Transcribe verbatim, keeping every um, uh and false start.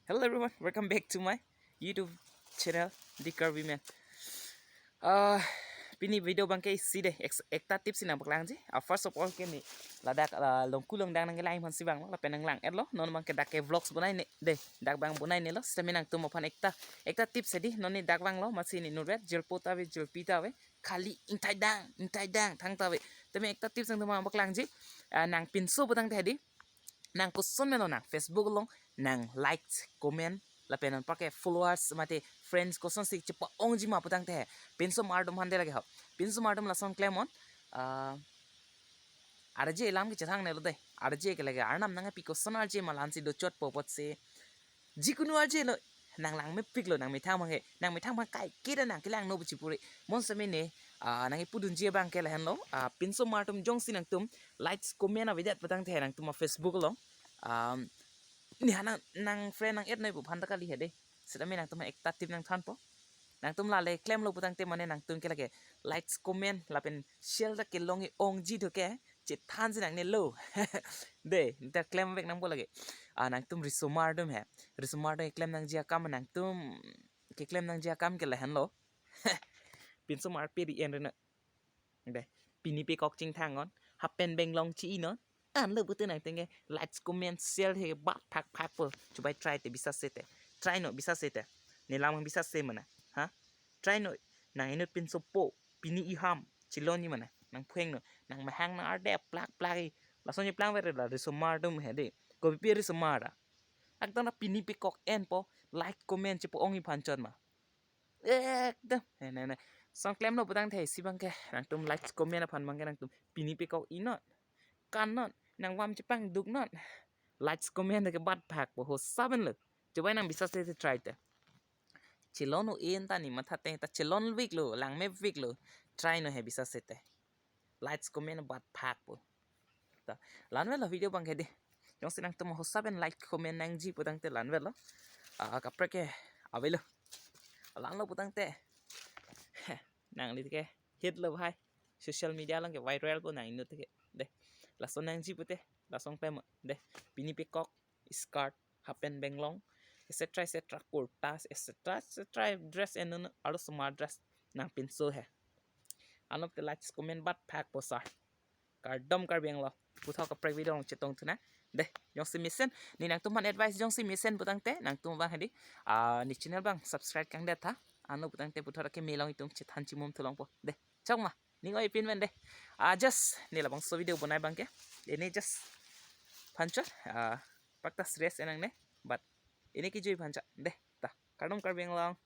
Hello everyone, welcome back to my YouTube channel, The Karbi Man. Ah, pini video abangke isi dei, ek-, ekta tips si nangpaklangji. Ah, first of all ke ne ladak, ah, longku longdang nangkelang aphansi vanglo, lapen nanglang-etlo. Non abangke dak ke vlogs bonaine dei, dak abang bonainelo. Sitame nangtum aphan ekta, ekta tips dei, non ne dak vanglo, amatsi ne nurvet, jirpo ta ave, jirpi ta ave, khali ingthaidang, ingthaidang thangta ave. Tame ekta tips nangtum aphan paklangji. Ah, nang pinso putangte dei, nang koson melo, nang Facebook along nang likes, comment, lapen anparke followers mate friends kosonsi chepa-ongji ma putangte, pinso mar atum aphan dei lake ho. Pinso mar atum lason klem non. Ah, arje alam ke chethangnelo dei. Arje ke lake arnam nangpi koson arje ma, la-ansi dochotpo apotsi. Jikunu arjelo, nang langmepiklo, nang methang abangke, nang methang abang kaiketa nang kelangno pu chipuri. Mon sitame ne, ah, nangkipudunji abangke lahenlo, ah, pinso mar atum jongsi nangtum likes, comment avedet putangte nangtum a-Facebook along, ah, ne ha nang, nang friend nang-etnoi pu aphan ta kali he dei. Sitame nangtum ekta tip nangthanpo. Nangtum lale klemlo putangte mane nangtum ke lake likes, comment lapen share ta kelong-i-ongji do ke, chethansi nangnelo. Dei, ne ta klemvek nangpo lake. Ah, nangtum riso mar atum he. Riso mar atum keklem nangji akam, nangtum keklem nangji akam ke lahenlo. Pinso mar pe ri-en ri non. Dei, pini pekok chingthang non, hapen benglong chi-i non. Anlo pute nangtum ke likes, comment, share he bat phak phakpo. Chubai try te, bisas te. Try non, bisas te. Ne lam abang bisas mena. Ha? Try non. Nang inut pinso po, pini iham, chilon-i mena. Nang phueng non. Nang mahang nang arde plak plak-i. Lason cheplangver la riso mar atum he dei. Kopi pe riso mar a. Akdang na pini pekok enpo, like, comment chepa-ong-i aphan chot ma. Ekdom. Ne, ne, ne. Lason klemlo putangte isi abangke nangtum likes, comment aphan abangke nangtum pini pekok-i non. Kan non. Nang vam chepangduk non. Likes, comment ke bat phakpo, ho saben lo. Chubai nang bisas te try te. Chilon-o-en ta ne matha te, ta chilonveklo, langmeveklo. Try non he, bisas te. Likes, comment bat phakpo. Ta, la-anvetlo video abangke dei. Jongsi nangtum ho saben like, comment nangji putangte la-anvetlo. Ah, kaprek ke avelo. La-anlo putangte, he, nangli ke hitlo bhai. Social media along ke viralpo nang inut ke. Dei. Lason nangji pute, lason klem dei. Pini pekok, skirt, hapen benglong, et cetera et cetera, kurta, et cetera et cetera, dress en non, arlo smart dress nang pinso he. Anop te likes, comment bat phakpo sir. Kardom Karbi Anglong. Puthot kaprek video along chetongthu nang. Dei, jongsi mesen, ne nangtum aphan advice jongsi mesen putangte, nangtum abang he dei, ah, ne channel abang subscribe kangdet tha. Anop putangte puthot ke melong itum chethan chimum thulongpo. Dei, chok ma, ning oi pin ven dei. Ah, just ne labangso video bonai abangke, ne just aphan chot, ah, pakta serious en nangne, but ne kejui aphan chot dei. Ta, kardom Karbi Anglong.